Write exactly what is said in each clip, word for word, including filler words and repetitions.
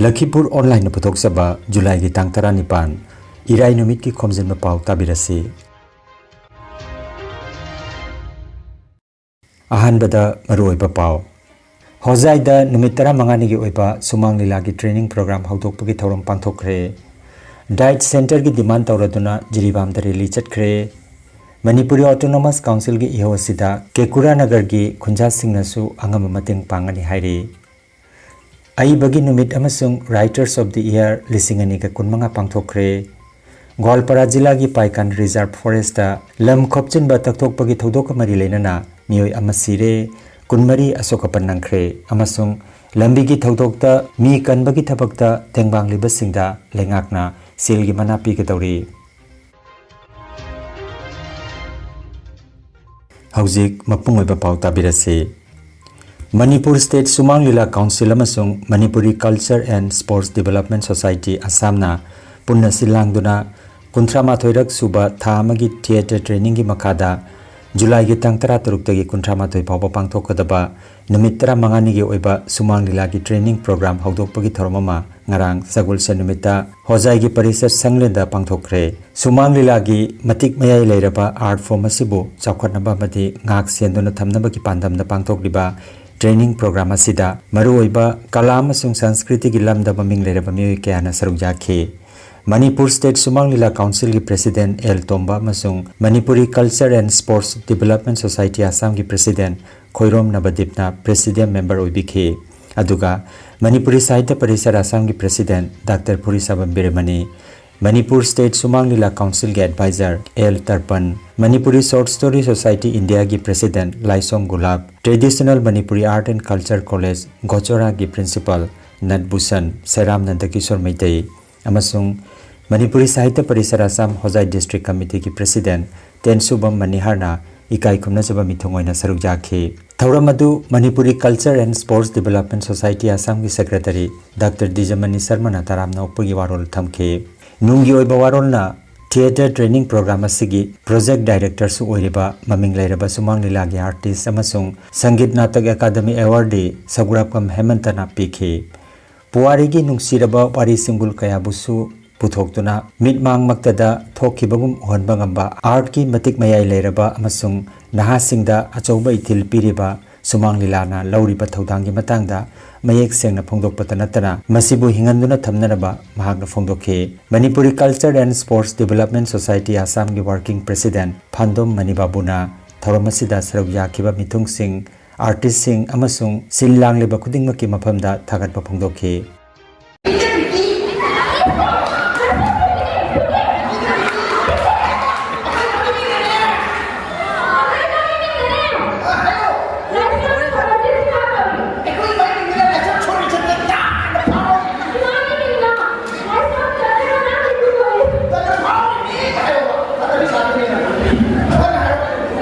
ꯂꯈꯤꯄꯨꯔ ꯑꯣꯟꯂꯥꯏꯟꯅ ꯄꯨꯊꯣꯛꯆꯕ ꯖꯨꯂꯥꯏꯒꯤ ꯇꯥꯡ ꯇꯔꯥꯅꯤꯄꯥꯟ, ꯏꯔꯥꯏ ꯅꯨꯃꯤꯠꯀꯤ ꯈꯣꯝꯖꯤꯟꯕ ꯄꯥꯎ ꯇꯥꯕꯤꯔꯁꯤ꯫ ꯑꯍꯥꯟꯕꯗ ꯃꯔꯨꯑꯣꯏꯕ ꯄꯥꯎ꯫ ꯍꯣꯖꯥꯏꯗ ꯅꯨꯃꯤꯠ ꯇꯔꯥꯃꯉꯥꯅꯤꯒꯤ ꯑꯣꯏꯕ ꯁꯨꯃꯥꯡ ꯂꯤꯂꯥꯒꯤ training program ꯍꯧꯗꯣꯛꯄꯒꯤ ꯊꯧꯔꯝ ꯄꯥꯡꯊꯣꯛꯈ꯭ꯔꯦ꯫ Diet Centreꯒꯤ demand ꯇꯧꯔꯗꯨꯅ ꯖꯤꯔꯤꯕꯥꯝꯗ rally ꯆꯠꯈ꯭ꯔꯦ꯫ ꯃꯅꯤꯄꯨꯔꯤ Autonomous Councilꯒꯤ ꯏꯍꯧ ꯑꯁꯤꯗ ꯀꯦꯀꯨꯔꯥ ꯅꯒꯔꯒꯤ ꯈꯨꯟꯖꯥꯁꯤꯡꯅꯁꯨ ꯑꯉꯝꯕ ꯃꯇꯦꯡ ꯄꯥꯡꯒꯅꯤ ꯍꯥꯏꯔꯤ꯫ ꯑꯏꯕꯒꯤ ꯅꯨꯃꯤꯠ ꯑꯃꯁꯨꯡ Writers of the Year ꯂꯤꯁꯤꯡ ꯑꯅꯤꯒ ꯀꯨꯟꯃꯉꯥ ꯄꯥꯡꯊꯣꯛꯈ꯭ꯔꯦ꯫ ꯒꯣꯋꯥꯜꯄꯥꯔꯥ ꯖꯤꯂꯥꯒꯤ ꯄꯥꯏꯀꯥꯟ Reserve Forestꯇ ꯂꯝ ꯈꯣꯞꯆꯤꯟꯕ ꯇꯛꯊꯣꯛꯄꯒꯤ ꯊꯧꯗꯣꯛꯀ ꯃꯔꯤ ꯂꯩꯅꯅ ꯃꯤꯑꯣꯏ ꯑꯃ ꯁꯤꯔꯦ, ꯀꯨꯟꯃꯔꯤ ꯑꯁꯣꯛ ꯑꯄꯟ ꯅꯪꯈ꯭ꯔꯦ ꯑꯃꯁꯨꯡ ꯂꯝꯕꯤꯒꯤ ꯊꯧꯗꯣꯛꯇ ꯃꯤ ꯀꯟꯕꯒꯤ ꯊꯕꯛꯇ ꯇꯦꯡꯕꯥꯡꯂꯤꯕꯁꯤꯡꯗ ꯂꯩꯉꯥꯛꯅ ꯁꯦꯜꯒꯤ ꯃꯅꯥ ꯄꯤꯒꯗꯧꯔꯤ꯫ ꯍꯧꯖꯤꯛ ꯃꯄꯨꯡ ꯑꯣꯏꯕ ꯄꯥꯎ ꯇꯥꯕꯤꯔꯁꯤ꯫ ꯃꯅꯤꯄꯨꯔ State ꯁꯨꯃꯥꯡ ꯂꯤꯂꯥ Council ꯑꯃꯁꯨꯡ Manipuri Culture and Sports Development Society ꯑꯁꯥꯝꯅ ꯄꯨꯟꯅ ꯁꯤꯜ ꯂꯥꯡꯗꯨꯅ ꯀꯨꯟꯊ꯭ꯔꯥ ꯃꯥꯊꯣꯏꯔꯛ ꯁꯨꯕ ꯊꯥ ꯑꯃꯒꯤ theatre trainingꯒꯤ ꯃꯈꯥꯗ ꯖꯨꯂꯥꯏꯒꯤ ꯇꯥꯡ ꯇꯔꯥꯇꯔꯨꯛꯇꯒꯤ ꯀꯨꯟꯊ꯭ꯔꯥ ꯃꯥꯊꯣꯏ ꯐꯥꯎꯕ ꯄꯥꯡꯊꯣꯛꯀꯗꯕ ꯅꯨꯃꯤꯠ ꯇꯔꯥꯃꯉꯥꯅꯤꯒꯤ ꯑꯣꯏꯕ ꯁꯨꯃꯥꯡ ꯂꯤꯂꯥꯒꯤ training program ꯍꯧꯗꯣꯛꯄꯒꯤ ꯊꯧꯔꯝ ꯑꯃ ꯉꯔꯥꯡ ꯁꯒꯣꯜꯁꯦꯟ ꯅꯨꯃꯤꯠꯇ ꯍꯣꯖꯥꯏꯒꯤ ꯄꯔꯤꯁꯠ ꯁꯪꯂꯦꯟꯗ ꯄꯥꯡꯊꯣꯛꯈ꯭ꯔꯦ꯫ ꯁꯨꯃꯥꯡ ꯂꯤꯂꯥꯒꯤ ꯃꯇꯤꯛ ꯃꯌꯥꯏ ꯂꯩꯔꯕ art form ꯑꯁꯤꯕꯨ ꯆꯥꯎꯈꯠꯅꯕ ꯑꯃꯗꯤ ꯉꯥꯛ ꯁꯦꯟꯗꯨꯅ ꯊꯝꯅꯕꯒꯤ ꯄꯥꯟꯗꯝꯗ ꯄꯥꯡꯊꯣꯛꯂꯤꯕ training program ꯑꯁꯤꯗ ꯃꯔꯨꯑꯣꯏꯕ ꯀꯂꯥ ꯑꯃꯁꯨꯡ ꯁꯪꯁꯀ꯭ꯔꯤꯇꯤꯒꯤ ꯂꯝꯗ ꯃꯃꯤꯡ ꯂꯩꯔꯕ ꯃꯤꯑꯣꯏ ꯀꯌꯥꯅ ꯁꯔꯨꯛ ꯌꯥꯈꯤ꯫ Manipur State Sumang Lila Councilꯒꯤ President L ꯇꯣꯝꯕ ꯑꯃꯁꯨꯡ Manipuri Culture and Sports Development Society ꯑꯁꯥꯝꯒꯤ President ꯈꯣꯏꯔꯣꯝ ꯅꯕꯗꯤꯞꯅ Presidium Member ꯑꯣꯏꯕꯤꯈꯤ꯫ ꯑꯗꯨꯒ ꯃꯅꯤꯄꯨꯔꯤ ꯁꯥꯍꯤꯇ꯭ꯌ ꯄꯔꯤꯁꯠ ꯑꯁꯥꯝꯒꯤ President ꯗꯥꯛꯇꯔ ꯐꯨꯔꯤꯁꯥꯕꯝ ꯕꯤꯔꯃꯅꯤ, ꯃꯅꯤꯄꯨꯔ State ꯁꯨꯃꯥꯡ ꯂꯤꯂꯥ Councilꯒꯤ Advisor L Tarpan, Manipuri Short Story Society ꯏꯟꯗꯤꯌꯥꯒꯤ President Laishong Gulap, Traditional Manipuri Art and Culture College ꯒꯣꯆꯣꯔꯥꯒꯤ Principal ꯅꯠꯕꯨꯁꯟ ꯁꯦꯔꯥꯝ ꯅꯟꯗꯀꯤꯁꯣꯔ ꯃꯩꯇꯩ ꯑꯃꯁꯨꯡ ꯃꯅꯤꯄꯨꯔꯤ ꯁꯥꯍꯤꯇ꯭ꯌ ꯄꯔꯤꯁꯠ ꯑꯁꯥꯝ ꯍꯣꯖꯥꯏ District Committeeꯒꯤ President ꯇꯦꯟꯁꯨꯕꯝ ꯃꯅꯤꯍꯥꯔꯅ ꯏꯀꯥꯏ ꯈꯨꯝꯅꯖꯕ ꯃꯤꯊꯨꯡ ꯑꯣꯏꯅ ꯁꯔꯨꯛ ꯌꯥꯈꯤ꯫ ꯊꯧꯔꯝ ꯑꯗꯨ Manipuri Culture and Sports Development Society ꯑꯁꯥꯝꯒꯤ Secretary ꯗꯥꯛꯇꯔ ꯗꯤꯖꯃꯅꯤ ꯁꯔꯃꯅ ꯇꯔꯥꯝꯅ ꯑꯣꯛꯄꯒꯤ ꯋꯥꯔꯣꯜ ꯊꯝꯈꯤ꯫ ꯅꯨꯡꯒꯤ ꯑꯣꯏꯕ ꯋꯥꯔꯣꯜꯅ theatre training program ꯑꯁꯤꯒꯤ Project Directorꯁꯨ ꯑꯣꯏꯔꯤꯕ ꯃꯃꯤꯡ ꯂꯩꯔꯕ ꯁꯨꯃꯥꯡ ꯂꯤꯂꯥꯒꯤ artist ꯑꯃꯁꯨꯡ ꯁꯪꯒꯤꯠ ꯅꯥꯇꯛ ꯑꯦꯀꯥꯗꯃꯤ awardee ꯁꯒꯨꯔꯥꯞꯀꯝ ꯍꯦꯃꯟꯇꯅ ꯄꯤꯈꯤ꯫ ꯄꯨꯋꯥꯔꯤꯒꯤ ꯅꯨꯡꯁꯤꯔꯕ ꯋꯥꯔꯤ ꯁꯤꯡꯕꯨꯜ ꯀꯌꯥꯕꯨꯁꯨ ꯄꯨꯊꯣꯛꯇꯨꯅ ꯃꯤꯠꯃꯥꯡꯃꯛꯇꯗ ꯊꯣꯛꯈꯤꯕꯒꯨꯝ ꯎꯍꯟꯕ ꯉꯝꯕ ꯑꯥꯔꯠꯀꯤ ꯃꯇꯤꯛ ꯃꯌꯥꯏ ꯂꯩꯔꯕ ꯑꯃꯁꯨꯡ ꯅꯍꯥꯁꯤꯡꯗ ꯑꯆꯧꯕ ꯏꯊꯤꯜ ꯄꯤꯔꯤꯕ ꯁꯨꯃꯥꯡ ꯂꯤꯂꯥꯅ ꯂꯧꯔꯤꯕ ꯊꯧꯗꯥꯡꯒꯤ ꯃꯇꯥꯡꯗ ꯃꯌꯦꯛ ꯁꯦꯡꯅ ꯐꯣꯡꯗꯣꯛꯄꯇ ꯅꯠꯇꯅ ꯃꯁꯤꯕꯨ ꯍꯤꯡꯍꯟꯗꯨꯅ ꯊꯝꯅꯅꯕ ꯃꯍꯥꯛꯅ ꯐꯣꯡꯗꯣꯛꯈꯤ꯫ Manipuri Culture and Sports Development Society Assamꯒꯤ working president ꯐꯥꯟꯗꯣꯝ ꯃꯅꯤꯕꯥꯕꯨꯅ ꯊꯧꯔꯝ ꯑꯁꯤꯗ ꯁꯔꯨꯛ ꯌꯥꯈꯤꯕ ꯃꯤꯊꯨꯡꯁꯤꯡ, ꯑꯥꯔꯇꯤꯁꯁꯤꯡ ꯑꯃꯁꯨꯡ ꯁꯤꯜ ꯂꯥꯡꯂꯤꯕ ꯈꯨꯗꯤꯡꯃꯛꯀꯤ ꯃꯐꯝꯗ ꯊꯥꯒꯠꯄ ꯐꯣꯡꯗꯣꯛꯈꯤ꯫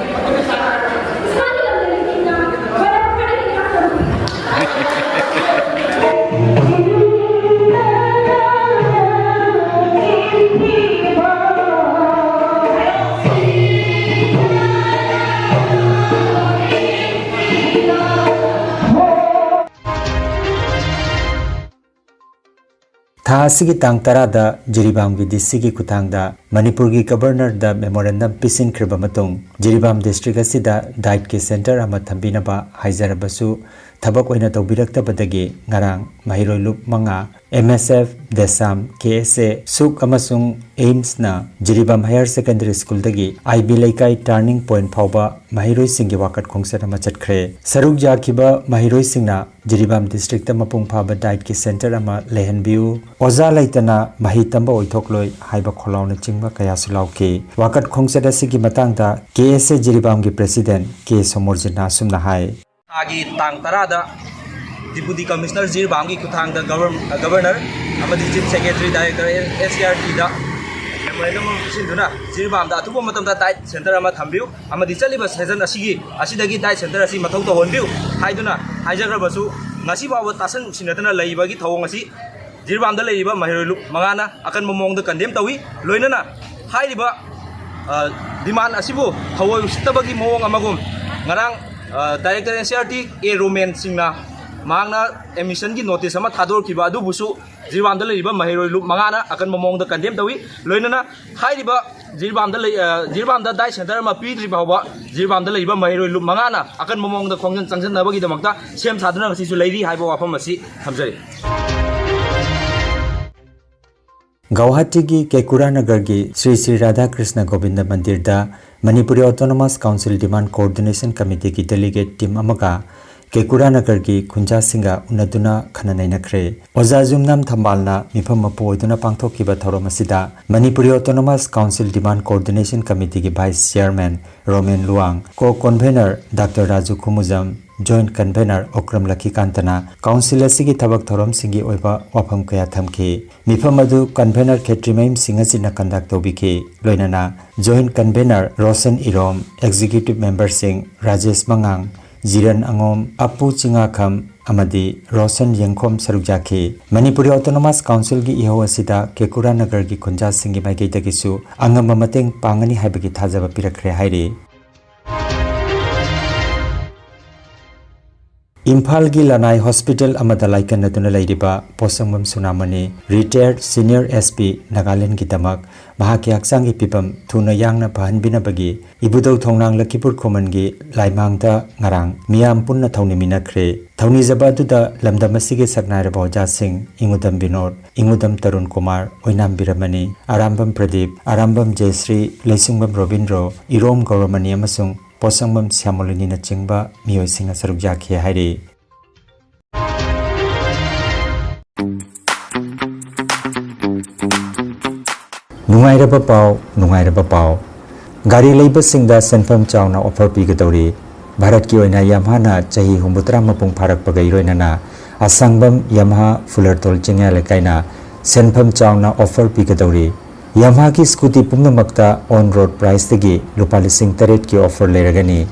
ꯊꯥ ꯑꯁꯤꯒꯤ ꯇꯥꯡ ꯇꯔꯥꯗ ꯖꯤꯔꯤꯕꯥꯝꯒꯤ ꯗꯤ ꯁꯤꯒꯤ ꯈꯨꯠꯊꯥꯡꯗ ꯃꯅꯤꯄꯨꯔꯒꯤ ꯒꯕꯔꯅꯔꯗ ꯃꯦꯃꯣꯔꯦꯟꯗꯝ ꯄꯤꯁꯤꯟꯈ꯭ꯔꯕ ꯃꯇꯨꯡ, ꯖꯤꯔꯤꯕꯥꯝ ꯗꯤꯁꯇ꯭ꯔꯤꯛ ꯑꯁꯤꯗ ꯗꯥꯏꯠꯀꯤ ꯁꯦꯟꯇꯔ ꯑꯃ ꯊꯝꯕꯤꯅꯕ ꯍꯥꯏꯖꯔꯕꯁꯨ, ꯊꯕꯛ ꯑꯣꯏꯅ ꯇꯧꯕꯤꯔꯛꯇꯕꯗꯒꯤ ꯉꯔꯥꯡ ꯃꯍꯩꯔꯣꯏ ꯂꯨꯞ ꯃꯉꯥ, ꯑꯦꯝ ꯑꯦꯁ ꯑꯦꯐ, ꯗꯦꯁꯥꯝ, ꯀꯦ ꯑꯦꯁ ꯑꯦ, ꯁꯨꯛ ꯑꯃꯁꯨꯡ ꯑꯦꯝꯁꯅ ꯖꯤꯔꯤꯕꯥꯝ ꯍꯥꯌꯔ ꯁꯦꯀꯦꯟꯗꯔꯤ ꯁ꯭ꯀꯨꯜꯗꯒꯤ ꯑꯥꯏ ꯕꯤ ꯂꯩꯀꯥꯏ ꯇꯔꯅꯤꯡ ꯄꯣꯏꯟꯠ ꯐꯥꯎꯕ ꯃꯍꯩꯔꯣꯏꯁꯤꯡꯒꯤ ꯋꯥꯀꯠ ꯈꯣꯡꯆꯠ ꯑꯃ ꯆꯠꯈ꯭ꯔꯦ꯫ ꯁꯔꯨꯛ ꯌꯥꯈꯤꯕ ꯃꯍꯩꯔꯣꯏꯁꯤꯡꯅ ꯖꯤꯔꯤꯕꯥꯝ ꯗꯤꯁꯇ꯭ꯔꯤꯛꯇ ꯃꯄꯨꯡ ꯐꯥꯕ ꯗꯥꯏꯠꯀꯤ ꯁꯦꯟꯇꯔ ꯑꯃ ꯂꯩꯍꯟꯕꯤꯌꯨ, ꯑꯣꯖꯥ ꯂꯩꯇꯅ ꯃꯍꯩ ꯇꯝꯕ ꯑꯣꯏꯊꯣꯛꯂꯣꯏ ꯍꯥꯏꯕ ꯈꯣꯜꯂꯥꯎꯅꯆꯤꯡꯕ ꯀꯌꯥꯁꯨ ꯂꯥꯎꯈꯤ꯫ ꯋꯥꯀꯠ ꯈꯣꯡꯆꯠ ꯑꯁꯤꯒꯤ ꯃꯇꯥꯡꯗ ꯀꯦ ꯑꯦꯁ ꯑꯦ ꯖꯤꯔꯤꯕꯥꯝꯒꯤ ꯄ꯭ꯔꯦꯁꯤꯗꯦꯟꯠ ꯀꯦ ꯁꯣꯃꯣꯔꯖꯤꯠꯅ ꯑꯁꯨꯝꯅ ꯍꯥꯏ꯫ ꯊꯥꯒꯤ ꯇꯥꯡ ꯇꯔꯥꯗ Deputy Commissioner ꯖꯤꯔꯤꯕꯥꯝꯒꯤ ꯈꯨꯠꯊꯥꯡꯗ ꯒꯕꯔ-, ꯒꯕꯔꯅꯔ ꯑꯃꯗꯤ chief secretary, director, N C E R ꯇꯤꯗ ꯃꯦꯃꯣꯔꯦꯟꯗꯝ ꯑꯃ ꯄꯤꯁꯤꯟꯗꯨꯅ ꯖꯤꯔꯤꯕꯥꯝꯗ ꯑꯊꯨꯕ ꯃꯇꯝꯗ ꯗꯥꯏꯠ ꯁꯦꯟꯇꯔ ꯑꯃ ꯊꯝꯕꯤꯌꯨ ꯑꯃꯗꯤ ꯆꯠꯂꯤꯕ ꯁꯦꯁꯟ ꯑꯁꯤꯒꯤ, ꯑꯁꯤꯗꯒꯤ ꯗꯥꯏꯠ ꯁꯦꯟꯇꯔ ꯑꯁꯤ ꯃꯊꯧ ꯇꯧꯍꯟꯕꯤꯌꯨ ꯍꯥꯏꯗꯨꯅ ꯍꯥꯏꯖꯈ꯭ꯔꯕꯁꯨ, ꯉꯁꯤ ꯐꯥꯎꯕ ꯇꯥꯁꯟ ꯎꯁꯤꯟꯅꯗꯅ ꯂꯩꯕꯒꯤ ꯊꯧꯑꯣꯡ ꯑꯁꯤ ꯖꯤꯔꯤꯕꯥꯝꯗ ꯂꯩꯔꯤꯕ ꯃꯍꯩꯔꯣꯏ ꯂꯨꯞ ꯃꯉꯥꯅ ꯑꯀꯟꯕ ꯃꯑꯣꯡꯗ ꯀꯟꯗꯦꯝ ꯇꯧꯏ꯫ ꯂꯣꯏꯅꯅ ꯍꯥꯏꯔꯤꯕ, ꯑ, ꯗꯤꯃꯥꯟ ꯑꯁꯤꯕꯨ ꯊꯑꯣꯏ ꯎꯁꯤꯠꯇꯕꯒꯤ ꯃꯑꯣꯡ ꯑꯃꯒꯨꯝ ꯉꯔꯥꯡ, ꯑ, director N C E R T A Roman ꯁꯤꯡꯅ ꯃꯍꯥꯛꯅ ꯑꯦꯗꯃꯤꯁꯟꯒꯤ ꯅꯣꯇꯤꯁ ꯑꯃ ꯊꯥꯗꯣꯔꯛꯈꯤꯕ ꯑꯗꯨꯕꯨꯁꯨ ꯖꯤꯔꯤꯕꯥꯝꯗ ꯂꯩꯔꯤꯕ ꯃꯍꯩꯔꯣꯏ ꯂꯨꯞ ꯃꯉꯥꯅ ꯑꯀꯟꯕ ꯃꯑꯣꯡꯗ ꯀꯟꯗꯦꯝ ꯇꯧꯏ꯫ ꯂꯣꯏꯅꯅ ꯍꯥꯏꯔꯤꯕ ꯖꯤꯔꯤꯕꯥꯝꯗ ꯂꯩ, ꯑ, ꯖꯤꯔꯤꯕꯥꯝꯗ ꯗꯥꯏꯠ ꯁꯦꯟꯇꯔ ꯑꯃ ꯄꯤꯗ꯭ꯔꯤ ꯐꯥꯎꯕ ꯖꯤꯔꯤꯕꯥꯝꯗ ꯂꯩꯔꯤꯕ ꯃꯍꯩꯔꯣꯏ ꯂꯨꯞ ꯃꯉꯥꯅ ꯑꯀꯟꯕ ꯃꯑꯣꯡꯗ ꯈꯣꯡꯖꯪ ꯆꯪꯁꯤꯟꯅꯕꯒꯤꯗꯃꯛꯇ ꯁꯦꯝ ꯁꯥꯗꯨꯅ ꯉꯁꯤꯁꯨ ꯂꯩꯔꯤ ꯍꯥꯏꯕ ꯋꯥꯐꯝ ꯑꯁꯤ ꯊꯝꯖꯔꯤ꯫ ꯒꯧꯍꯥꯇꯤꯒꯤ ꯀꯦꯀꯨꯔꯥ ꯅꯒꯔꯒꯤ Shri Shri Radha Krishna Govinda ꯃꯟꯗꯤꯔꯗ Manipuri autonomous council demand coordination ꯀꯃꯤꯇꯤꯒꯤ delegate team ꯑꯃꯒ ꯀꯦꯀꯨꯔꯥ ꯅꯒꯔꯒꯤ ꯈꯨꯟꯖꯥꯁꯤꯡꯒ ꯎꯅꯗꯨꯅ ꯈꯟꯅ ꯅꯩꯅꯈ꯭ꯔꯦ꯫ ꯑꯣꯖꯥ ꯌꯨꯝꯅꯥꯝ ꯊꯝꯕꯥꯜꯅ ꯃꯤꯐꯝ ꯃꯄꯨ ꯑꯣꯏꯗꯨꯅ ꯄꯥꯡꯊꯣꯛꯈꯤꯕ ꯊꯧꯔꯝ ꯑꯁꯤꯗ Manipuri autonomous council demand coordination ꯀꯃꯤꯇꯤꯒꯤ vice chairman Romen Luwang, co convenor doctor Raju Khumujam, joint convenor Okram ꯂꯛꯈꯤꯀꯥꯟꯇꯅ ꯀꯥꯎꯟꯁꯤꯜ ꯑꯁꯤꯒꯤ ꯊꯕꯛ ꯊꯧꯔꯝꯁꯤꯡꯒꯤ ꯑꯣꯏꯕ ꯋꯥꯐꯝ ꯀꯌꯥ ꯊꯝꯈꯤ꯫ ꯃꯤꯐꯝ ꯑꯗꯨ ꯀꯟꯚꯦꯅꯔ ꯈꯦꯇ꯭ꯔꯤꯃꯌꯨꯝ ꯁꯤꯡꯍꯖꯤꯠꯅ ꯀꯟꯗꯛ ꯇꯧꯕꯤꯈꯤ꯫ ꯂꯣꯏꯅꯅ joint convenor Roshan Irom, executive ꯃꯦꯝꯕꯔꯁꯤꯡ ꯔꯥꯖꯦꯁ ꯃꯉꯥꯡ, ꯖꯤꯔꯟ ꯑꯉꯣꯝ, ꯑꯄꯨ ꯆꯤꯉꯥꯈꯝ ꯑꯃꯗꯤ ꯔꯣꯁꯟ ꯌꯦꯡꯈꯣꯝ ꯁꯔꯨꯛ ꯌꯥꯈꯤ꯫ ꯃꯅꯤꯄꯨꯔꯤ ꯑꯣꯇꯣꯅꯣꯃꯁ ꯀꯥꯎꯟꯁꯤꯜꯒꯤ ꯏꯍꯧ ꯑꯁꯤꯗ ꯀꯦꯀꯨꯔꯥ ꯅꯒꯔꯒꯤ ꯈꯨꯟꯖꯥꯁꯤꯡꯒꯤ ꯃꯥꯏꯀꯩꯗꯒꯤꯁꯨ ꯑꯉꯝꯕ ꯃꯇꯦꯡ ꯄꯥꯡꯒꯅꯤ ꯍꯥꯏꯕꯒꯤ ꯊꯥꯖꯕ ꯄꯤꯔꯛꯈ꯭ꯔꯦ ꯍꯥꯏꯔꯤ꯫ ꯏꯝꯐꯥꯜꯒꯤ ꯂꯅꯥꯏ ꯍꯣꯁꯄꯤꯇꯥꯜ ꯑꯃꯗ ꯂꯥꯏꯀꯠꯅꯗꯨꯅ ꯂꯩꯔꯤꯕ ꯄꯣꯠꯁꯪꯕꯝ ꯁꯨꯅꯥꯃꯅꯤ, ꯔꯤꯇꯥꯌꯔꯗ ꯁꯤꯅꯤꯌꯔ ꯑꯦꯁ ꯄꯤ ꯅꯥꯒꯥꯂꯦꯟꯗꯒꯤꯗꯃꯛ ꯃꯍꯥꯛꯀꯤ ꯍꯛꯆꯥꯡꯒꯤ ꯐꯤꯕꯝ ꯊꯨꯅ ꯌꯥꯡꯅ ꯐꯍꯟꯕꯤꯅꯕꯒꯤ ꯏꯕꯨꯙꯧ ꯊꯣꯡꯅꯥꯡ ꯂꯛꯈꯤꯄꯨꯔ ꯈꯨꯃꯟꯒꯤ ꯂꯥꯏꯃꯥꯡꯗ ꯉꯔꯥꯡ ꯃꯤꯌꯥꯝ ꯄꯨꯟꯅ ꯊꯧꯅꯤꯃꯤꯟꯅꯈ꯭ꯔꯦ꯫ ꯊꯧꯅꯤꯖꯕ ꯑꯗꯨꯗ ꯂꯝꯗꯝ ꯑꯁꯤꯒꯤ ꯁꯛꯅꯥꯏꯔꯕ ꯑꯣꯖꯥꯁꯤꯡ ꯏꯉꯨꯗꯝ ꯕꯤꯅꯣꯗ, ꯏꯉꯨꯗꯝ ꯇꯔꯨꯟ ꯀꯨꯃꯥꯔ, ꯑꯣꯏꯅꯥꯝ ꯕꯤꯔꯃꯅꯤ, ꯑꯔꯥꯝꯕꯝ ꯄ꯭ꯔꯗꯤꯞ, ꯑꯔꯥꯝꯕꯝ ꯖꯌꯁ꯭ꯔꯤ, ꯂꯩꯁꯤꯡꯕꯝ ꯔꯣꯕꯤꯟꯗ꯭ꯔꯣ, ꯏꯔꯣꯝ ꯒꯧꯔꯃꯅꯤ ꯑꯃꯁꯨꯡ ꯄꯣꯠꯁꯪꯕꯝ ꯁ꯭ꯌꯥꯃꯣꯂꯤꯅꯤꯅꯆꯤꯡꯕ ꯃꯤꯑꯣꯏꯁꯤꯡꯅ ꯁꯔꯨꯛ ꯌꯥꯈꯤ ꯍꯥꯏꯔꯤ꯫ ꯅꯨꯡꯉꯥꯏꯔꯕ ꯄꯥꯎ, ꯅꯨꯡꯉꯥꯏꯔꯕ ꯄꯥꯎ꯫ ꯒꯥꯔꯤ ꯂꯩꯕꯁꯤꯡꯗ ꯁꯦꯟꯐꯝ ꯆꯥꯎꯅ ꯑꯣꯐꯔ ꯄꯤꯒꯗꯧꯔꯤ꯫ ꯚꯥꯔꯠꯀꯤ ꯑꯣꯏꯅ ꯌꯥꯝꯍꯥꯅ ꯆꯍꯤ ꯍꯨꯝꯐꯨꯇꯔꯥ ꯃꯄꯨꯡ ꯐꯥꯔꯛꯄꯒ ꯏꯔꯣꯏꯅꯅ ꯑꯁꯪꯕꯝ ꯌꯥꯝꯍꯥ ꯐꯨꯂꯔꯇꯣꯜ ꯆꯤꯡꯌꯥ ꯂꯩꯀꯥꯏꯅ ꯁꯦꯟꯐꯝ ꯆꯥꯎꯅ ꯑꯣꯐꯔ ꯄꯤꯒꯗꯧꯔꯤ꯫ ꯌꯥꯝꯍꯥꯒꯤ ꯁ꯭ꯀꯨꯇꯤ ꯄꯨꯝꯅꯃꯛꯇ ꯑꯣꯟ ꯔꯣꯗ ꯄ꯭ꯔꯥꯏꯁꯇꯒꯤ ꯂꯨꯄꯥ ꯂꯤꯁꯤꯡ ꯇꯔꯦꯠꯀꯤ ꯑꯣꯐꯔ ꯂꯩꯔꯒꯅꯤ꯫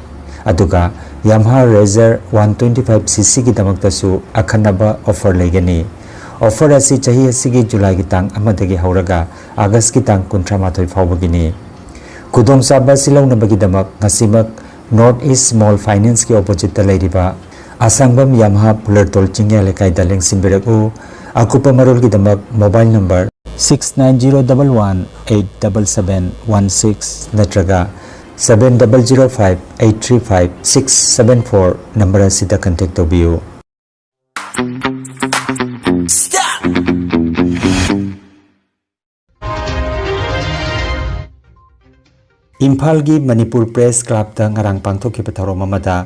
ꯑꯗꯨꯒ ꯌꯥꯝꯍꯥ ꯔꯦꯖꯔ ꯋꯥꯟ ꯇ꯭ꯋꯦꯟꯇꯤ ꯐꯥꯏꯚ ꯁꯤ ꯁꯤꯒꯤꯗꯃꯛꯇꯁꯨ ꯑꯈꯟꯅꯕ ꯑꯣꯐꯔ ꯂꯩꯒꯅꯤ꯫ ꯑꯣꯐꯔ ꯑꯁꯤ ꯆꯍꯤ ꯑꯁꯤꯒꯤ ꯖꯨꯂꯥꯏꯒꯤ ꯇꯥꯡ ꯑꯃꯗꯒꯤ ꯍꯧꯔꯒ ꯑꯥꯒꯁꯀꯤ ꯇꯥꯡ ꯀꯨꯟꯊ꯭ꯔꯥ ꯃꯥꯊꯣꯏ ꯐꯥꯎꯕꯒꯤꯅꯤ꯫ ꯈꯨꯗꯣꯡꯆꯥꯕ ꯑꯁꯤ ꯂꯧꯅꯕꯒꯤꯗꯃꯛ ꯉꯁꯤꯃꯛ ꯅꯣꯔꯠ ꯏꯁ ꯁ꯭ꯃꯣꯜ ꯐꯥꯏꯅꯥꯟꯁꯀꯤ ꯑꯣꯄꯣꯖꯤꯠꯇ ꯂꯩꯔꯤꯕ ꯑꯁꯥꯡꯕꯝ ꯌꯥꯝꯍꯥ ꯐꯨꯂꯔꯇꯣꯜ ꯆꯤꯡꯌꯥ ꯂꯩꯀꯥꯏꯗ ꯂꯦꯡꯁꯤꯟꯕꯤꯔꯛꯎ꯫ ꯑꯀꯨꯞꯄ ꯃꯔꯣꯜꯒꯤꯗꯃꯛ mobile number six nine zero double one eight double seven one six ꯅꯠꯇ꯭ꯔꯒ seven double zero five eight three five six seven four number ꯑꯁꯤꯗ contact ꯇꯧꯕꯤꯌꯨ꯫ ꯏꯝꯐꯥꯜꯒꯤ ꯃꯅꯤꯄꯨꯔ ꯄ꯭ꯔꯦꯁ ꯀ꯭ꯂꯕꯇ ꯉꯔꯥꯡ ꯄꯥꯡꯊꯣꯛꯈꯤꯕ ꯊꯧꯔꯝ ꯑꯃꯗ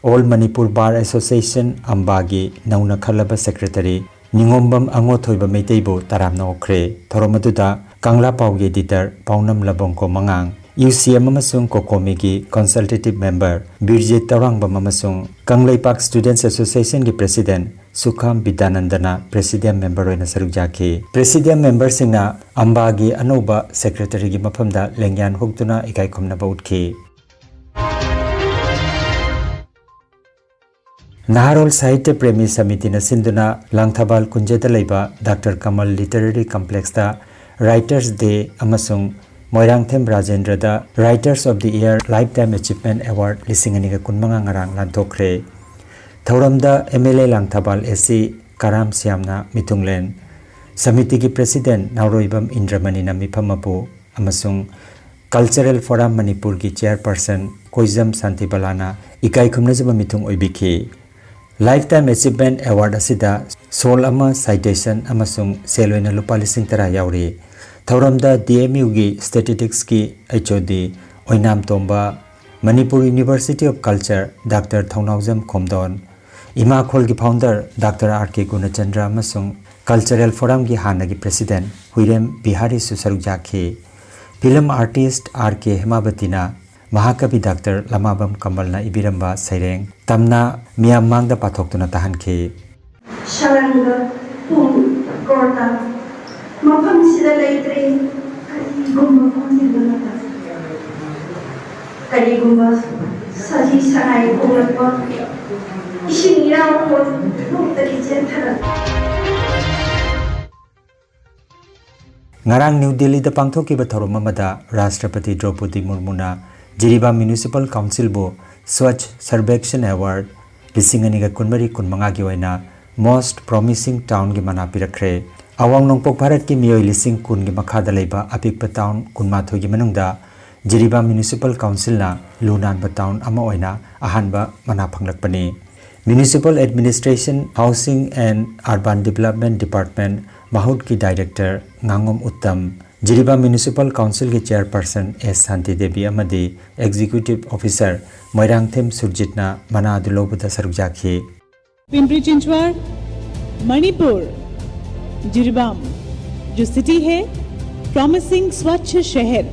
All Manipur Bar Association, ꯑꯝꯕꯥꯒꯤ ꯅꯧꯅ ꯈꯜꯂꯕ ꯁꯦꯀ꯭ꯔꯦꯇꯔꯤ ꯅꯤꯉꯣꯝꯕꯝ ꯑꯉꯣꯊꯣꯏꯕ ꯃꯩꯇꯩꯕꯨ ꯇꯔꯥꯝꯅ ꯑꯣꯛꯈ꯭ꯔꯦ꯫ ꯊꯧꯔꯝ ꯑꯗꯨꯗ ꯀꯪꯂꯥ ꯄꯥꯎꯒꯤ editor ꯄꯥꯎꯅꯝ ꯂꯕꯣꯡꯀꯣ ꯃꯉꯥꯡ, ꯌꯨ ꯁꯤ ꯑꯦꯝ ꯑꯃꯁꯨꯡ ꯀꯣꯀꯣꯃꯤꯒꯤ consultative member ꯕꯤꯔꯖꯤꯠ ꯇꯧꯔꯥꯡꯕꯝ ꯑꯃꯁꯨꯡ Kangleipak Students Associationꯒꯤ president ꯁꯨꯈꯥꯝ ꯕꯤꯗ꯭ꯌꯥꯅꯟꯗꯅ presidium member ꯑꯣꯏꯅ ꯁꯔꯨꯛ ꯌꯥꯈꯤ꯫ Presidium memberꯁꯤꯡꯅ ꯑꯝꯕꯥꯒꯤ ꯑꯅꯧꯕ ꯁꯦꯀ꯭ꯔꯦꯇꯔꯤꯒꯤ ꯃꯐꯝꯗ ꯂꯦꯡꯌꯥꯟ ꯍꯨꯛꯇꯨꯅ ꯏꯀꯥꯏ ꯈꯨꯝꯅꯕ ꯎꯠꯈꯤ꯫ ꯅꯍꯥꯔꯣꯜ ꯁꯥꯍꯤꯇ꯭ꯌ ꯄ꯭ꯔꯦꯃꯤ ꯁꯃꯤꯇꯤꯅ ꯁꯤꯟꯗꯨꯅ ꯂꯥꯡꯊꯕꯥꯜ ꯀꯨꯟꯖꯗ ꯂꯩꯕ ꯗꯥꯛꯇꯔ ꯀꯃꯜ Literary Complexꯇ Writers Day ꯑꯃꯁꯨꯡ Moirangthem ꯔꯥꯖꯦꯟꯗ꯭ꯔꯗ Writers of the Year Lifetime Achievement Award ꯂꯤꯁꯤꯡ ꯑꯅꯤꯒ ꯀꯨꯟꯃꯉꯥ ꯉꯔꯥꯡ ꯂꯥꯟꯊꯣꯛꯈ꯭ꯔꯦ꯫ ꯊꯧꯔꯝꯗ ꯑꯦꯝ ꯑꯦꯜ ꯑꯦ ꯂꯥꯡꯊꯕꯥꯜ ꯑꯦ ꯁꯤ ꯀꯔꯥꯝ ꯁ꯭ꯌꯥꯝꯅ ꯃꯤꯊꯨꯡꯂꯦꯟ, ꯁꯃꯤꯇꯤꯒꯤ president ꯅꯥꯎꯔꯣꯏꯕꯝ ꯏꯟꯗ꯭ꯔꯃꯅꯤꯅ ꯃꯤꯐꯝ ꯃꯄꯨ ꯑꯃꯁꯨꯡ Cultural Forum ꯃꯅꯤꯄꯨꯔꯒꯤ chairperson ꯀꯣꯏꯖꯝ ꯁꯥꯟꯇꯤꯕꯂꯥꯅ ꯏꯀꯥꯏ ꯈꯨꯝꯅꯖꯕ ꯃꯤꯊꯨꯡ ꯑꯣꯏꯕꯤꯈꯤ꯫ Lifetime Achievement Award ꯑꯁꯤꯗ ꯁꯣꯜ ꯑꯃ, citation ꯑꯃꯁꯨꯡ ꯁꯦꯜ ꯑꯣꯏꯅ ꯂꯨꯄꯥ ꯂꯤꯁꯤꯡ ꯇꯔꯥ ꯌꯥꯎꯔꯤ꯫ ꯊꯧꯔꯝꯗ ꯗꯤ ꯑꯦꯝ ꯌꯨꯒꯤ Statisticsꯀꯤ H O D Oinam Tomba, Manipur University of Culture doctor Thounaojam Khomdon, ꯏꯃꯥꯈꯣꯜꯒꯤ founder doctor R K Gunachandra ꯑꯃꯁꯨꯡ Cultural Forumꯒꯤ ꯍꯥꯟꯅꯒꯤ president ꯍꯨꯏꯔꯦꯝ ꯕꯤꯍꯥꯔꯤꯁꯨ ꯁꯔꯨꯛ ꯌꯥꯈꯤ꯫ Film artist ꯑꯥꯔ ꯀꯦ ꯍꯦꯃꯥꯕꯇꯤꯅ ꯃꯍꯥꯀꯕꯤ ꯗꯥꯛꯇꯔ ꯂꯃꯥꯕꯝ ꯀꯃꯜꯅ ꯏꯕꯤꯔꯝꯕ ꯁꯩꯔꯦꯡ ꯇꯝꯅ ꯃꯤꯌꯥꯝ ꯃꯥꯡꯗ ꯄꯥꯊꯣꯛꯇꯨꯅ ꯇꯥꯍꯟꯈꯤ꯫ ꯁꯔꯪꯒ ꯄꯨꯡ ꯀꯣꯔꯇ ꯃꯐꯝꯁꯤꯗ ꯂꯩꯇ꯭ꯔꯦ꯫ ꯀꯔꯤꯒꯨꯝꯕ ꯈꯣꯟꯖꯦꯜ ꯑꯃꯇ, ꯀꯔꯤꯒꯨꯝꯕ ꯁꯖꯤ ꯁꯉꯥꯏ ꯈꯣꯡꯂꯛꯄ, ꯏꯁꯤꯡ ꯏꯔꯥꯡ ꯈꯣꯟ ꯂꯣꯛꯇꯒꯤ ꯆꯦꯟꯊꯔꯛꯄ꯫ ꯉꯔꯥꯡ ꯅ꯭ꯌꯨ ꯗꯤꯜꯂꯤꯗ ꯄꯥꯡꯊꯣꯛꯈꯤꯕ ꯊꯧꯔꯝ ꯑꯃꯗ ꯔꯥꯁꯇ꯭ꯔꯄꯇꯤ ꯗ꯭ꯔꯧꯄꯗꯤ ꯃꯨꯔꯃꯨꯅ Jiribam Municipal Councilꯕꯨ Swachh Survekshan Award ꯂꯤꯁꯤꯡ ꯑꯅꯤꯒ ꯀꯨꯟꯃꯔꯤ ꯀꯨꯟꯃꯉꯥꯒꯤ ꯑꯣꯏꯅ most promising townꯒꯤ ꯃꯅꯥ ꯄꯤꯔꯛꯈ꯭ꯔꯦ꯫ ꯑꯋꯥꯡ ꯅꯣꯡꯄꯣꯛ ꯚꯥꯔꯠꯀꯤ ꯃꯤꯑꯣꯏ ꯂꯤꯁꯤꯡ ꯀꯨꯟꯒꯤ ꯃꯈꯥꯗ ꯂꯩꯕ ꯑꯄꯤꯛꯄ town ꯀꯨꯟꯃꯥꯊꯣꯏꯒꯤ ꯃꯅꯨꯡꯗ ꯖꯤꯔꯤꯕꯥꯝ Municipal Councilꯅ ꯂꯨ ꯅꯥꯟꯕ town ꯑꯃ ꯑꯣꯏꯅ ꯑꯍꯥꯟꯕ ꯃꯅꯥ ꯐꯪꯂꯛꯄꯅꯤ꯫ Municipal Administration, Housing and Urban Development Department, ꯃꯍꯨꯠꯀꯤ Director ꯉꯥꯉꯣꯝ Uttam, Jiribam Municipal Councilꯒꯤ Chairperson ꯑꯦꯁ ꯁꯥꯟꯇꯤ ꯗꯦꯕꯤ ꯑꯃꯗꯤ Executive Officer ꯃꯣꯏꯔꯥꯡꯊꯦꯝ ꯁꯨꯔꯖꯤꯠꯅ ꯃꯅꯥ ꯑꯗꯨ ꯂꯧꯕꯗ ꯁꯔꯨꯛ ꯌꯥꯈꯤ꯫ पिंपरी चिंचवड़, मणिपुर, जिरीबाम, जो सिटी है, प्रॉमिसिंग स्वच्छ शहर।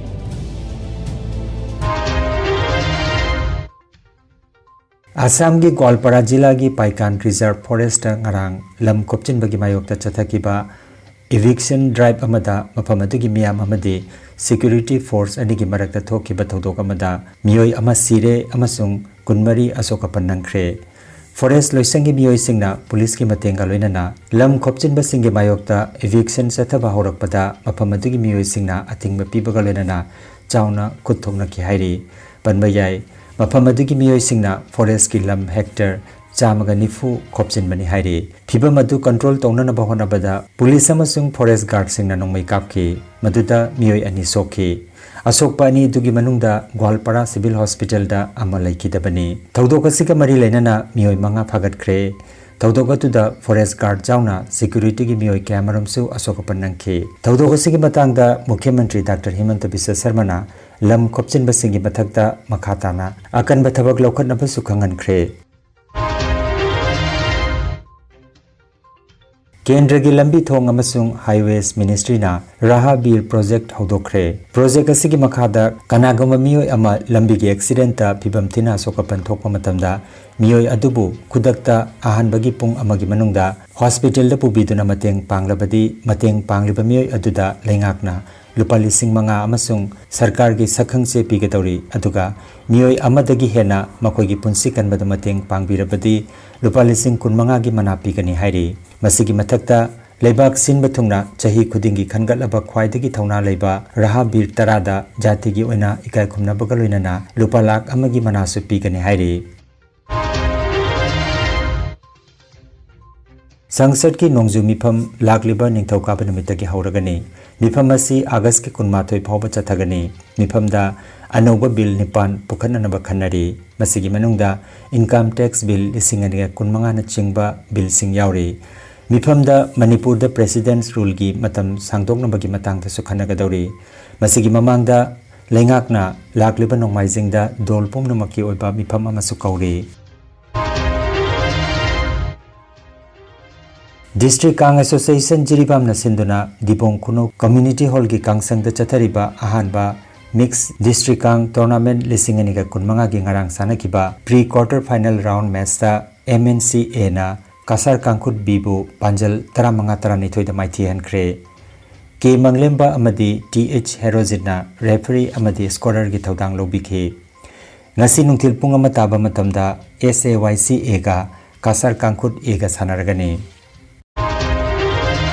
ꯑꯁꯥꯝꯒꯤ ꯒ꯭ꯋꯥꯜꯄꯥꯔꯥ ꯖꯤꯂꯥꯒꯤ ꯄꯥꯏꯀꯥꯟ Reserve Forestꯇ ꯉꯔꯥꯡ ꯂꯝ ꯈꯣꯞꯆꯤꯟꯕꯒꯤ ꯃꯥꯌꯣꯛꯇ ꯆꯠꯊꯈꯤꯕ eviction drive ꯑꯃꯗ ꯃꯐꯝ ꯑꯗꯨꯒꯤ ꯃꯤꯌꯥꯝ ꯑꯃꯗꯤ security force ꯑꯅꯤꯒꯤ ꯃꯔꯛꯇ ꯊꯣꯛꯈꯤꯕ ꯊꯧꯗꯣꯛ ꯑꯃꯗ ꯃꯤꯑꯣꯏ ꯑꯃ ꯁꯤꯔꯦ ꯑꯃꯁꯨꯡ ꯀꯨꯟꯃꯔꯤ ꯑꯁꯣꯛ ꯑꯄꯟ ꯅꯪꯈ꯭ꯔꯦ꯫ Forest ꯂꯣꯏꯁꯪꯒꯤ ꯃꯤꯑꯣꯏꯁꯤꯡꯅ ꯄꯨꯂꯤꯁꯀꯤ ꯃꯇꯦꯡꯒ ꯂꯣꯏꯅꯅ ꯂꯝ ꯈꯣꯞꯆꯤꯟꯕꯁꯤꯡꯒꯤ ꯃꯥꯌꯣꯛꯇ eviction ꯆꯠꯊꯕ ꯍꯧꯔꯛꯄꯗ ꯃꯐꯝ ꯑꯗꯨꯒꯤ ꯃꯤꯑꯣꯏꯁꯤꯡꯅ ꯑꯊꯤꯡꯕ ꯄꯤꯕꯒ ꯂꯣꯏꯅꯅ ꯆꯥꯎꯅ ꯈꯨꯠ ꯊꯣꯛꯅꯈꯤ ꯍꯥꯏꯔꯤ꯫ ꯄꯟꯕ ꯌꯥꯏ, ꯃꯐꯝ ꯑꯗꯨꯒꯤ ꯃꯤꯑꯣꯏꯁꯤꯡꯅ forestꯀꯤ ꯂꯝ hectare ꯆꯥꯝꯃꯒ ꯅꯤꯐꯨ ꯈꯣꯞꯆꯤꯟꯕꯅꯤ ꯍꯥꯏꯔꯤ꯫ ꯐꯤꯚꯝ ꯑꯗꯨ control ꯇꯧꯅꯅꯕ ꯍꯣꯠꯅꯕꯗ ꯄꯨꯂꯤꯁ ꯑꯃꯁꯨꯡ forest guardꯁꯤꯡꯅ ꯅꯣꯡꯃꯩ ꯀꯥꯞꯈꯤ꯫ ꯃꯗꯨꯗ ꯃꯤꯑꯣꯏ ꯑꯅꯤ ꯁꯣꯛꯈꯤ꯫ ꯑꯁꯣꯛꯄ ꯑꯅꯤ ꯑꯗꯨꯒꯤ ꯃꯅꯨꯡꯗ ꯒ꯭ꯋꯥꯜꯄꯥꯔꯥ Civil Hospitalꯗ ꯑꯃ ꯂꯩꯈꯤꯗꯕꯅꯤ꯫ ꯊꯧꯗꯣꯛ ꯑꯁꯤꯒ ꯃꯔꯤ ꯂꯩꯅꯅ ꯃꯤꯑꯣꯏ ꯃꯉꯥ ꯐꯥꯒꯠꯈ꯭ꯔꯦ꯫ ꯊꯧꯗꯣꯛ ꯑꯗꯨꯗ forest guard ꯌꯥꯎꯅ securityꯒꯤ ꯃꯤꯑꯣꯏ ꯀꯌꯥꯃꯔꯨꯝꯁꯨ ꯑꯁꯣꯛ ꯑꯄꯟ ꯅꯪꯈꯤ꯫ ꯊꯧꯗꯣꯛ ꯑꯁꯤꯒꯤ ꯃꯇꯥꯡꯗ ꯃꯨꯈ꯭ꯌ ꯃꯟꯇ꯭ꯔꯤ ꯗꯥꯛꯇꯔ ꯍꯤꯃꯟꯇ ꯕꯤꯁ꯭ꯋ ꯁꯔꯃꯅ ꯂꯝ ꯈꯣꯞꯆꯤꯟꯕꯁꯤꯡꯒꯤ ꯃꯊꯛꯇ ꯃꯈꯥ ꯇꯥꯅ ꯑꯀꯟꯕ ꯊꯕꯛ ꯂꯧꯈꯠꯅꯕꯁꯨ ꯈꯪꯍꯟꯈ꯭ꯔꯦ꯫ ꯀꯦꯟꯗ꯭ꯔꯒꯤ ꯂꯝꯕꯤ ꯊꯣꯡ ꯑꯃꯁꯨꯡ Highways Ministryꯅ ꯔꯥꯍꯥ ꯕꯤꯔ project ꯍꯧꯗꯣꯛꯈ꯭ꯔꯦ꯫ Project ꯑꯁꯤꯒꯤ ꯃꯈꯥꯗ ꯀꯅꯥꯒꯨꯝꯕ ꯃꯤꯑꯣꯏ ꯑꯃ ꯂꯝꯕꯤꯒꯤ accidentꯇ ꯐꯤꯕꯝ ꯊꯤꯅ ꯑꯁꯣꯛ ꯑꯄꯟ ꯊꯣꯛꯄ ꯃꯇꯝꯗ ꯃꯤꯑꯣꯏ ꯑꯗꯨꯕꯨ ꯈꯨꯗꯛꯇ ꯑꯍꯥꯟꯕꯒꯤ ꯄꯨꯡ ꯑꯃꯒꯤ ꯃꯅꯨꯡꯗ hospitalꯗ ꯄꯨꯕꯤꯗꯨꯅ ꯃꯇꯦꯡ ꯄꯥꯡꯂꯕꯗꯤ ꯃꯇꯦꯡ ꯄꯥꯡꯂꯤꯕ ꯃꯤꯑꯣꯏ ꯑꯗꯨꯗ ꯂꯩꯉꯥꯛꯅ ꯂꯨꯄꯥ ꯂꯤꯁꯤꯡ ꯃꯉꯥ ꯑꯃꯁꯨꯡ ꯁꯔꯀꯥꯔꯒꯤ ꯁꯛꯈꯪꯆꯦ ꯄꯤꯒꯗꯧꯔꯤ꯫ ꯑꯗꯨꯒ ꯃꯤꯑꯣꯏ ꯑꯃꯗꯒꯤ ꯍꯦꯟꯅ ꯃꯈꯣꯏꯒꯤ ꯄꯨꯟꯁꯤ ꯀꯟꯕꯗ ꯃꯇꯦꯡ ꯄꯥꯡꯕꯤꯔꯕꯗꯤ ꯂꯨꯄꯥ ꯂꯤꯁꯤꯡ ꯀꯨꯟꯃꯉꯥꯒꯤ ꯃꯅꯥ ꯄꯤꯒꯅꯤ ꯍꯥꯏꯔꯤ꯫ ꯃꯁꯤꯒꯤ ꯃꯊꯛꯇ ꯂꯩꯕꯥꯛ ꯁꯤꯟꯕ ꯊꯨꯡꯅ ꯆꯍꯤ ꯈꯨꯗꯤꯡꯒꯤ ꯈꯟꯒꯠꯂꯕ ꯈ꯭ꯋꯥꯏꯗꯒꯤ ꯊꯧꯅꯥ ꯂꯩꯕ ꯔꯥꯍꯥ ꯕꯤꯔ ꯇꯔꯥꯗ ꯖꯥꯇꯤꯒꯤ ꯑꯣꯏꯅ ꯏꯀꯥꯏ ꯈꯨꯝꯅꯕꯒ ꯂꯣꯏꯅꯅ ꯂꯨꯄꯥ ꯂꯥꯈ ꯑꯃꯒꯤ ꯃꯅꯥꯁꯨ ꯄꯤꯒꯅꯤ ꯍꯥꯏꯔꯤ꯫ ꯁꯪꯁꯠꯀꯤ ꯅꯣꯡꯖꯨ ꯃꯤꯐꯝ ꯂꯥꯛꯂꯤꯕ ꯅꯤꯡꯊꯧꯀꯥꯕ ꯅꯨꯃꯤꯠꯇꯒꯤ ꯍꯧꯔꯒꯅꯤ꯫ ꯃꯤꯐꯝ ꯑꯁꯤ ꯑꯥꯒꯁꯀꯤ ꯀꯨꯟꯃꯥꯊꯣꯏ ꯐꯥꯎꯕ ꯆꯠꯊꯒꯅꯤ꯫ ꯃꯤꯐꯝꯗ ꯑꯅꯧꯕ ꯕꯤꯜ ꯅꯤꯄꯥꯟ ꯄꯨꯈꯠꯅꯅꯕ ꯈꯟꯅꯔꯤ꯫ ꯃꯁꯤꯒꯤ ꯃꯅꯨꯡꯗ ꯏꯟꯀꯝ ꯇꯦꯛꯁ ꯕꯤꯜ ꯂꯤꯁꯤꯡ ꯑꯅꯤꯒ ꯀꯨꯟꯃꯉꯥꯅꯆꯤꯡꯕ ꯕꯤꯜꯁꯤꯡ ꯌꯥꯎꯔꯤ꯫ ꯃꯤꯐꯝꯗ ꯃꯅꯤꯄꯨꯔꯗ ꯄ꯭ꯔꯦꯁꯤꯗꯦꯟꯠꯁ ꯔꯨꯜꯒꯤ ꯃꯇꯝ ꯁꯥꯡꯗꯣꯛꯅꯕꯒꯤ ꯃꯇꯥꯡꯗꯁꯨ ꯈꯟꯅꯒꯗꯧꯔꯤ꯫ ꯃꯁꯤꯒꯤ ꯃꯃꯥꯡꯗ ꯂꯩꯉꯥꯛꯅ ꯂꯥꯛꯂꯤꯕ ꯅꯣꯡꯃꯥꯏꯖꯤꯡꯗ ꯗꯣꯜ ꯄꯨꯝꯅꯃꯛꯀꯤ ꯑꯣꯏꯕ ꯃꯤꯐꯝ ꯑꯃꯁꯨ ꯀꯧꯔꯤ꯫ ꯗꯤꯁꯇ꯭ꯔꯤꯛ ꯀꯥꯡ ꯑꯦꯁꯣꯁꯤꯌꯦꯁꯟ ꯖꯤꯔꯤꯕꯥꯝꯅ ꯁꯤꯟꯗꯨꯅ ꯗꯤꯕꯣꯡ ꯈꯨꯅꯧ ꯀꯝꯃ꯭ꯌꯨꯅꯤꯇꯤ ꯍꯣꯜꯒꯤ ꯀꯥꯡꯁꯪꯗ ꯆꯠꯊꯔꯤꯕ ꯑꯍꯥꯟꯕ ꯃꯤꯛꯁ ꯗꯤꯁꯇ꯭ꯔꯤꯛ ꯀꯥꯡ ꯇꯣꯔꯅꯥꯃꯦꯟꯠ ꯂꯤꯁꯤꯡ ꯑꯅꯤꯒ ꯀꯨꯟꯃꯉꯥꯒꯤ ꯉꯔꯥꯡ ꯁꯥꯟꯅꯈꯤꯕ ꯄ꯭ꯔꯤ ꯀ꯭ꯋꯥꯔꯇꯔ ꯐꯥꯏꯅꯦꯜ ꯔꯥꯎꯟ ꯃꯦꯆꯇ ꯑꯦꯝ ꯑꯦꯟ ꯁꯤ ꯑꯦꯅ ꯀꯁꯥꯔ ꯀꯥꯡꯈꯨꯠ ꯕꯤꯕꯨ ꯄꯥꯟꯖꯜ ꯇꯔꯥꯃꯉꯥ ꯇꯔꯥꯅꯤꯊꯣꯏꯗ ꯃꯥꯏꯊꯤꯍꯟꯈ꯭ꯔꯦ꯫ ꯀꯦ ꯃꯪꯂꯦꯝꯕ ꯑꯃꯗꯤ ꯇꯤ ꯑꯩꯆ ꯍꯦꯔꯣꯖꯤꯠꯅ ꯔꯦꯐꯔꯤ ꯑꯃꯗꯤ ꯁ꯭ꯀꯣꯔꯔꯒꯤ ꯊꯧꯗꯥꯡ ꯂꯧꯕꯤꯈꯤ꯫ ꯉꯁꯤ ꯅꯨꯡꯊꯤꯜ ꯄꯨꯡ ꯑꯃ ꯇꯥꯕ ꯃꯇꯝꯗ ꯑꯦꯁ ꯑꯦ ꯋꯥꯏ ꯁꯤ ꯑꯦꯒ ꯀꯁꯥꯔ ꯀꯥꯡꯈꯨꯠ ꯑꯦꯒ ꯁꯥꯟꯅꯔꯒꯅꯤ꯫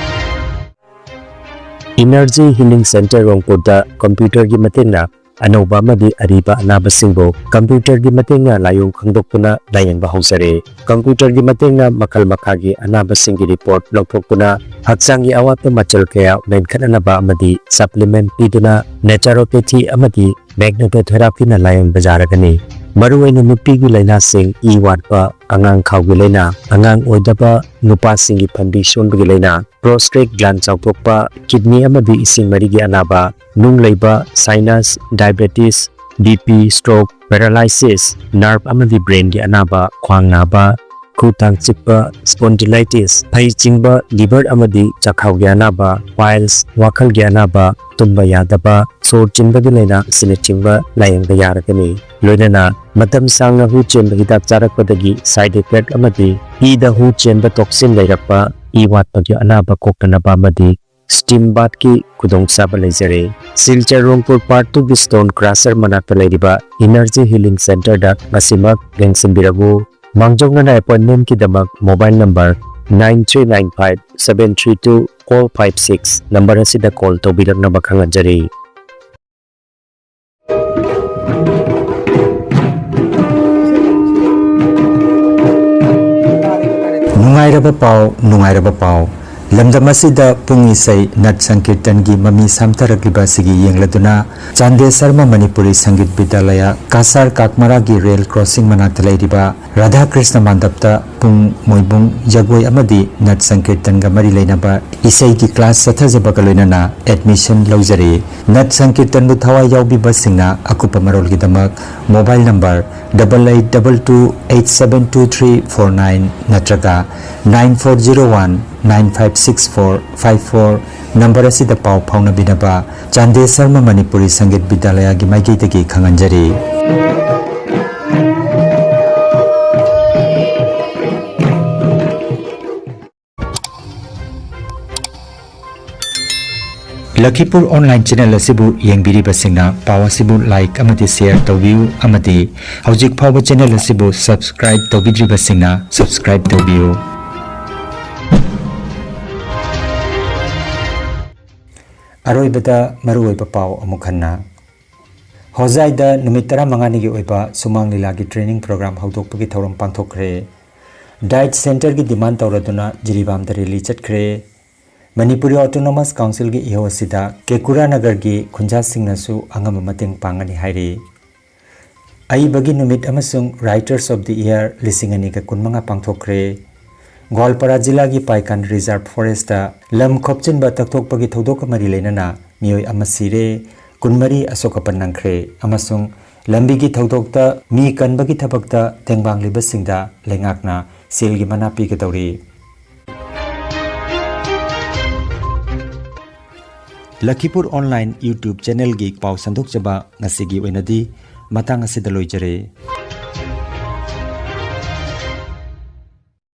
ꯏꯅꯔꯖꯤ ꯍꯤꯂꯤꯡ ꯁꯦꯟꯇꯔ ꯔꯣꯡꯄꯨꯔꯗ ꯀꯝꯄ꯭ꯌꯨꯇꯔꯒꯤ ꯃꯇꯦꯡꯅ ꯑꯅꯧꯕ ꯑꯃꯗꯤ ꯑꯔꯤꯕ ꯑꯅꯥꯕꯁꯤꯡꯕꯨ ꯀꯝꯄ꯭ꯌꯨꯇꯔꯒꯤ ꯃꯇꯦꯡꯅ ꯂꯥꯏꯑꯣꯡ ꯈꯪꯗꯣꯛꯇꯨꯅ ꯂꯥꯌꯦꯡꯕ ꯍꯧꯖꯔꯦ꯫ ꯀꯝꯄ꯭ꯌꯨꯇꯔꯒꯤ ꯃꯇꯦꯡꯅ ꯃꯈꯜ ꯃꯈꯥꯒꯤ ꯑꯅꯥꯕꯁꯤꯡꯒꯤ ꯔꯤꯄꯣꯔꯠ ꯂꯧꯊꯣꯛꯇꯨꯅ ꯍꯛꯆꯥꯡꯒꯤ ꯑꯋꯥꯠꯄ ꯃꯆꯜ ꯀꯌꯥ ꯃꯦꯟꯈꯠꯅꯅꯕ ꯑꯃꯗꯤ ꯁꯄ꯭ꯂꯤꯃꯦꯟꯠ ꯄꯤꯗꯨꯅ ꯅꯦꯆꯔꯣꯄꯦꯊꯤ ꯑꯃꯗꯤ ꯃꯦꯒꯅꯦꯇꯣꯊꯦꯔꯥꯄꯤꯅ ꯂꯥꯌꯦꯡꯕ ꯌꯥꯔꯒꯅꯤ꯫ ꯃꯔꯨꯑꯣꯏꯅ ꯅꯨꯄꯤꯒꯤ ꯂꯥꯏꯅꯥꯁꯤꯡ, ꯏ ꯋꯥꯠꯄ, ꯑꯉꯥꯡ ꯈꯥꯎꯒꯤ ꯂꯥꯏꯅꯥ, ꯑꯉꯥꯡ ꯑꯣꯏꯗꯕ, ꯅꯨꯄꯥꯁꯤꯡꯒꯤ ꯐꯟꯕꯤ ꯁꯣꯟꯕꯒꯤ ꯂꯥꯏꯅꯥ, ꯄ꯭ꯔꯣꯁꯇꯦꯠ ꯒ꯭ꯂꯥꯟ ꯆꯥꯎꯊꯣꯛꯄ, ꯀꯤꯗꯅꯤ ꯑꯃꯗꯤ ꯏꯁꯤꯡ ꯃꯔꯤꯒꯤ ꯑꯅꯥꯕ, ꯅꯨꯡ ꯂꯩꯕ, sinus, diabetes, B P, stroke, paralysis, nerve ꯑꯃꯗꯤ ꯕ꯭ꯔꯦꯟꯒꯤ ꯑꯅꯥꯕ, ꯈ꯭ꯋꯥꯡ ꯅꯥꯕ, ꯈꯨ ꯇꯥꯡ ꯆꯤꯛꯄ, ꯁ꯭ꯄꯣꯟꯗꯤꯂꯥꯏꯇꯤꯁ, ꯐꯩ ꯆꯤꯡꯕ, ꯂꯤꯚꯔ ꯑꯃꯗꯤ ꯆꯥꯛꯈꯥꯎꯒꯤ ꯑꯅꯥꯕ, ꯄꯥꯏꯜꯁ, ꯋꯥꯈꯜꯒꯤ ꯑꯅꯥꯕ, ꯇꯨꯝꯕ ꯌꯥꯗꯕ, ꯁꯣꯔ ꯆꯤꯟꯕꯒꯤ ꯂꯥꯏꯅꯥ ꯑꯁꯤꯅꯆꯤꯡꯕ ꯂꯥꯌꯦꯡꯕ ꯌꯥꯔꯒꯅꯤ꯫ ꯂꯣꯏꯅꯅ ꯃꯇꯝ ꯁꯥꯡꯅ ꯍꯨ ꯆꯦꯟꯕ ꯍꯤꯗꯥꯛ ꯆꯥꯔꯛꯄꯗꯒꯤ ꯁꯥꯏꯗ ꯏꯐꯦꯛ ꯑꯃꯗꯤ ꯏꯗ ꯍꯨ ꯆꯦꯟꯕ ꯇꯣꯛꯁꯤꯟ ꯂꯩꯔꯛꯄ, ꯏ ꯋꯥꯠꯄꯒꯤ ꯑꯅꯥꯕ ꯀꯣꯛꯇꯅꯕ ꯑꯃꯗꯤ ꯁ꯭ꯇꯤꯝ ꯕꯥꯊꯀꯤ ꯈꯨꯗꯣꯡꯆꯥꯕ ꯂꯩꯖꯔꯦ꯫ ꯁꯤꯜꯆꯔ ꯔꯣꯡꯄꯨꯔ ꯄꯥꯔꯠ ꯇꯨꯒꯤ ꯁ꯭ꯇꯣꯟ ꯀ꯭ꯔꯁꯔ ꯃꯅꯥꯛꯇ ꯂꯩꯔꯤꯕ ꯏꯅꯔꯖꯤ ꯍꯤꯂꯤꯡ ꯁꯦꯟꯇꯔꯗ ꯉꯁꯤꯃꯛ ꯂꯦꯡꯁꯤꯟꯕꯤꯔꯛꯎ꯫ ꯃꯥꯡꯖꯧꯅꯅ ꯑꯦꯄꯣꯏꯟꯃꯦꯟꯠꯀꯤꯗꯃꯛ mobile number nine three nine five seven three two four five six number ꯑꯁꯤꯗ ꯀꯣꯜ ꯇꯧꯕꯤꯔꯛꯅꯕ ꯈꯪꯍꯟꯖꯔꯤ꯫ ꯅꯨꯡꯉꯥꯏ ꯅꯨꯡꯉꯥꯏꯔꯕ ꯄꯥꯎ, ꯅꯨꯡꯉꯥꯏꯔꯕ ꯄꯥꯎ꯫ ꯂꯝꯗꯝ ꯑꯁꯤꯗ ꯄꯨꯡ ꯏꯁꯩ ꯅꯠ ꯁꯪꯀꯤꯔꯇꯟꯒꯤ ꯃꯃꯤ ꯁꯥꯝꯊꯔꯛꯂꯤꯕ ꯑꯁꯤꯒꯤ ꯌꯦꯡꯂꯗꯨꯅ ꯆꯥꯟꯗꯦ ꯁꯔꯃ ꯃꯅꯤꯄꯨꯔꯤ ꯁꯪꯒꯤꯠ ꯕꯤꯗ꯭ꯌꯥꯂꯌ, ꯀꯥꯁꯥꯔ ꯀꯥꯛꯃꯔꯥꯒꯤ ꯔꯦꯜ ꯀ꯭ꯔꯣꯁꯤꯡ ꯃꯅꯥꯛꯇ ꯂꯩꯔꯤꯕ ꯔꯥꯙꯥ ꯀ꯭ꯔꯤꯁꯅ ꯃꯥꯟꯗꯞꯇ ꯄꯨꯡ ꯃꯣꯏꯕꯨꯡ ꯖꯒꯣꯏ ꯑꯃꯗꯤ ꯅꯠ ꯁꯪꯀꯤꯔꯇꯟꯒ ꯃꯔꯤ ꯂꯩꯅꯕ ꯏꯁꯩꯒꯤ ꯀ꯭ꯂꯥꯁ ꯆꯠꯊꯖꯕꯒ ꯂꯣꯏꯅꯅ ꯑꯦꯗꯃꯤꯁꯟ ꯂꯧꯖꯔꯤ꯫ ꯅꯠ ꯁꯪꯀꯤꯔꯇꯟꯕꯨ ꯊꯋꯥꯏ ꯌꯥꯎꯕꯤꯕꯁꯤꯡꯅ ꯑꯀꯨꯞꯄ ꯃꯔꯣꯜꯒꯤꯗꯃꯛ mobile number double eight double two eight seven two three four nine ꯅꯠꯇ꯭ꯔꯒ nine four zero one nine five six four five four number ꯑꯁꯤꯗ ꯄꯥꯎ ꯐꯥꯎꯅꯕꯤꯅꯕ ꯆꯥꯟꯗꯦ ꯁꯔꯃ ꯃꯅꯤꯄꯨꯔꯤ ꯁꯪꯒꯤꯠ ꯕꯤꯗ꯭ꯌꯥꯂꯌꯒꯤ ꯃꯥꯏꯀꯩꯗꯒꯤ ꯈꯪꯍꯟꯖꯔꯤ꯫ ꯂꯈꯤꯄꯨꯔ ꯑꯣꯟꯂꯥꯏꯟ ꯆꯦꯅꯦꯜ ꯑꯁꯤꯕꯨ ꯌꯦꯡꯕꯤꯔꯤꯕꯁꯤꯡꯅ ꯄꯥꯎ ꯑꯁꯤꯕꯨ ꯂꯥꯏꯛ ꯑꯃꯗꯤ ꯁꯦꯌꯔ ꯇꯧꯕꯤꯌꯨ ꯑꯃꯗꯤ ꯍꯧꯖꯤꯛ ꯐꯥꯎꯕ ꯆꯦꯅꯦꯜ ꯑꯁꯤꯕꯨ ꯁꯕꯁꯀ꯭ꯔꯥꯏꯕ ꯇꯧꯕꯤꯗ꯭ꯔꯤꯕꯁꯤꯡꯅ ꯁꯕꯁꯀ꯭ꯔꯥꯏꯕ ꯇꯧꯕꯤꯌꯨ꯫ ꯑꯔꯣꯏꯕꯗ ꯃꯔꯨꯑꯣꯏꯕ ꯄꯥꯎ ꯑꯃꯨꯛ ꯍꯟꯅ꯫ ꯍꯣꯖꯥꯏꯗ ꯅꯨꯃꯤꯠ ꯇꯔꯥꯃꯉꯥꯅꯤꯒꯤ ꯑꯣꯏꯕ ꯁꯨꯃꯥꯡ ꯂꯤꯂꯥꯒꯤ ꯇ꯭ꯔꯦꯅꯤꯡ ꯄ꯭ꯔꯣꯒ꯭ꯔꯥꯝ ꯍꯧꯗꯣꯛꯄꯒꯤ ꯊꯧꯔꯝ ꯄꯥꯡꯊꯣꯛꯈ꯭ꯔꯦ꯫ ꯗꯥꯏꯠ ꯁꯦꯟꯇꯔꯒꯤ ꯗꯤꯃꯥꯟ ꯇꯧꯔꯗꯨꯅ ꯖꯤꯔꯤꯕꯥꯝꯗ ꯔꯦꯂꯤ ꯆꯠꯈ꯭ꯔꯦ꯫ ꯃꯅꯤꯄꯨꯔꯤ ꯑꯣꯇꯣꯅꯣꯃꯁ ꯀꯥꯎꯟꯁꯤꯜꯒꯤ ꯏꯍꯧ ꯑꯁꯤꯗ ꯀꯦꯀꯨꯔꯥ ꯅꯒꯔꯒꯤ ꯈꯨꯟꯖꯥꯁꯤꯡꯅꯁꯨ ꯑꯉꯝꯕ ꯃꯇꯦꯡ ꯄꯥꯡꯒꯅꯤ ꯍꯥꯏꯔꯤ꯫ ꯑꯏꯕꯒꯤ ꯅꯨꯃꯤꯠ ꯑꯃꯁꯨꯡ Writers of the Year ꯂꯤꯁꯤꯡ ꯑꯅꯤꯒ ꯀꯨꯟꯃꯉꯥ ꯄꯥꯡꯊꯣꯛꯈ꯭ꯔꯦ꯫ ꯒ꯭ꯋꯥꯜꯄꯥꯔꯥ ꯖꯤꯂꯥꯒꯤ ꯄꯥꯏꯀꯥꯟ ꯔꯤꯖꯥꯔꯚ ꯐꯣꯔꯦꯁꯇ ꯂꯝ ꯈꯣꯞꯆꯤꯟꯕ ꯇꯛꯊꯣꯛꯄꯒꯤ ꯊꯧꯗꯣꯛꯀ ꯃꯔꯤ ꯂꯩꯅꯅ ꯃꯤꯑꯣꯏ ꯑꯃ ꯁꯤꯔꯦ, ꯀꯨꯟꯃꯔꯤ ꯑꯁꯣꯛ ꯑꯄꯟ ꯅꯪꯈ꯭ꯔꯦ ꯑꯃꯁꯨꯡ ꯂꯝꯕꯤꯒꯤ ꯊꯧꯗꯣꯛꯇ ꯃꯤ ꯀꯟꯕꯒꯤ ꯊꯕꯛꯇ ꯇꯦꯡꯕꯥꯡꯂꯤꯕꯁꯤꯡꯗ ꯂꯩꯉꯥꯛꯅ ꯁꯦꯜꯒꯤ ꯃꯅꯥ ꯄꯤꯒꯗꯧꯔꯤ꯫ ꯂꯈꯤꯄꯨꯔ ꯑꯣꯟꯂꯥꯏꯟ YouTube ꯆꯦꯅꯦꯜꯒꯤ ꯄꯥꯎ ꯁꯟꯗꯣꯛꯆꯕ ꯉꯁꯤꯒꯤ ꯑꯣꯏꯅꯗꯤ ꯃꯇꯥꯡ ꯑꯁꯤꯗ ꯂꯣꯏꯖꯔꯦ꯫